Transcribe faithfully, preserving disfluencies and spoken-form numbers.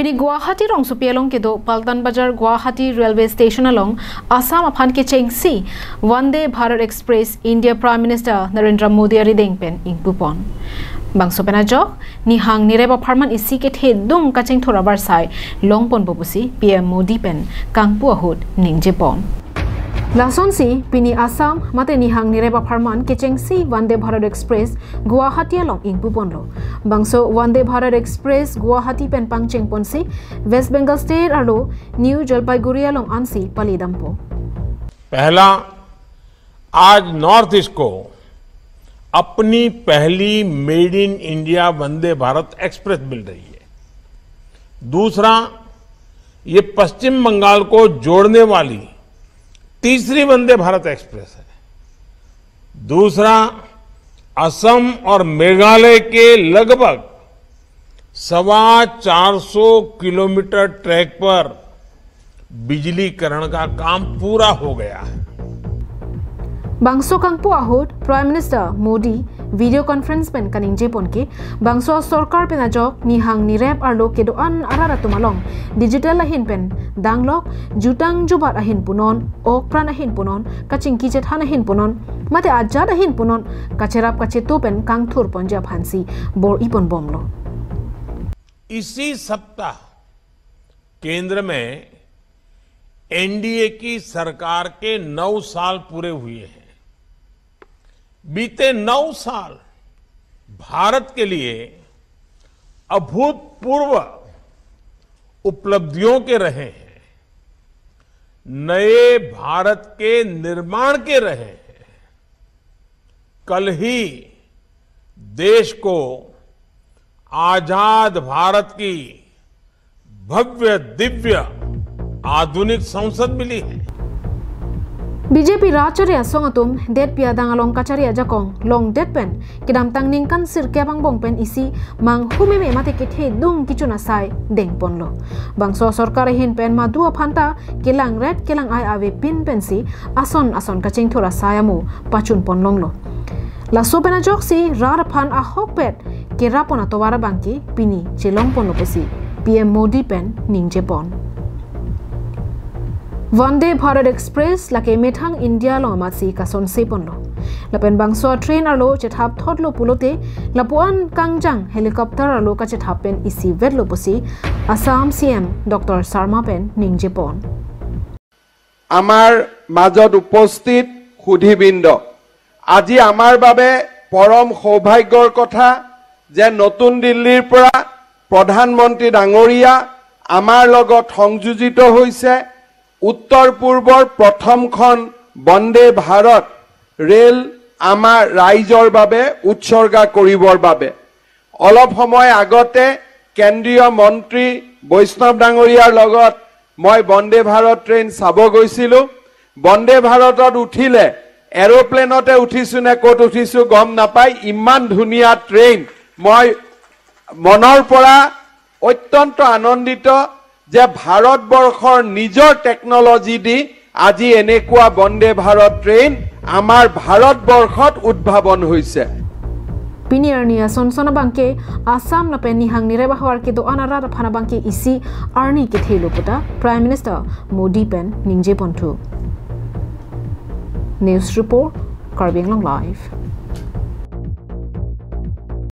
Pini Guwahati rongsopi along kedo Paltan Bazar Guwahati Railway Station along Assam aphan kechengsi Vande Bharat Express India Prime Minister Narendra Modi arideng pen ingpupon. Bangso pen ajok, nihang nirep apharman isi kethe dung kachingthur abarsai longponpo pusi P M Modi pen kangpu ahut ningjepon. Lasonsi, pini Assam mate nihang nirep apharman kechengsi Vande Bharat Express Guwahati along ingpuponlo. Bangso Vande Bharat Express Guwahati pen pangchengponsi West Bengal State arlo New Jalpaiguri along ansi palidampo. पहला, आज north east को अपनी पहली made in India Vande Bharat एक्सप्रेस मिल रही है। दूसरा, ये पश्चिम बंगाल को जोड़ने वाली तीसरी वंदे भारत एक्सप्रेस है। दूसरा, असम और मेघालय के लगभग सवा चार सौ किलोमीटर ट्रैक पर बिजलीकरण का काम पूरा हो गया है। Bangso kangpu ahut Prime Minister Modi video conference pen kaningjepon ke, bangso sorkar pen ajok nihang nirep arlo kedo-an arat atum along digital ahin pen danglok, jutang jubat ahin punon, okpran ahin punon, kachingki chethan ahin punon, mate ajat ahin punon, kacherap kacheto pen kangthurponji aphansi bor-iponbomlo. इसी सप्ताह केंद्र में एनडीए की सरकार के नौ साल पूरे हुए हैं। बीते नौ साल भारत के लिए अभूतपूर्व उपलब्धियों के रहे हैं, नए भारत के निर्माण के रहे हैं। कल ही देश को आजाद भारत की भव्य दिव्य आधुनिक संसद मिली है। B J P rat chari asong atum detpi adang along kachari ajakong longdet pen kedamtang ningkan sirkep angbong pen isi manghu meme mate kethe dung kichun asai dengponlo. Bangso sorkar ahin pen madu aphanta kelangret kelang-ai avepin pensi ason ason kachingthur asai amo pachunponlonglo. Laso pen ajoksi rat aphan ahokpet kerapon atovar abangke pini chelongponlo pusi P M Modi pen ningjepon. Vande Bharat Express lake methang India along amatsi kasonseponlo. Lapen bangso train arlo chethapthotlo pulote lapuan kangjang helicopter arlo kachethap pen isivetlo pusi Assam C M Doctor Sarma pen ningjepon. আমাৰ মাজত উপস্থিত সুধীবৃন্দ, আজি আমাৰ বাবে পৰম সৌভাগ্যৰ কথা যে নতুন দিল্লীৰ পৰা প্ৰধানমন্ত্ৰী ডাঙৰীয়া আমাৰ লগত সংযোজিত হৈছে। উত্তৰ পূৰ্বৰ প্ৰথমখন বন্দে ভাৰত ৰেল আমাৰ ৰাইজৰ বাবে উৎসৰ্গা কৰিবৰ বাবে। অলপ সময় আগতে কেন্দ্ৰীয় মন্ত্ৰী বৈষ্ণৱ ডাঙৰীয়াৰ লগত মই বন্দে ভাৰত ট্ৰেইন চাব গৈছিলো। বন্দে ভাৰতত উঠিলে এৰোপ্লেনতে উঠিছো নে ক'ত উঠিছো গম নাপায়, ইমান ধুনীয়া ট্ৰেইন। মই মনৰ পৰা অত্যন্ত আনন্দিত যে ভাৰতবৰ্ষৰ নিজৰ টেকনলজি দি আজি এনেকুৱা বন্দে ভাৰত ট্ৰেইন আমাৰ ভাৰতবৰ্ষত উদ্ভাৱন হৈছে। Pini arni asonson abangke Assam lapen nihang nirep ahavar kedo-an arat aphan abangke isi arni kethelo puta Prime Minister Modi pen ningjeponthu. News report, Karbi Anglong Live.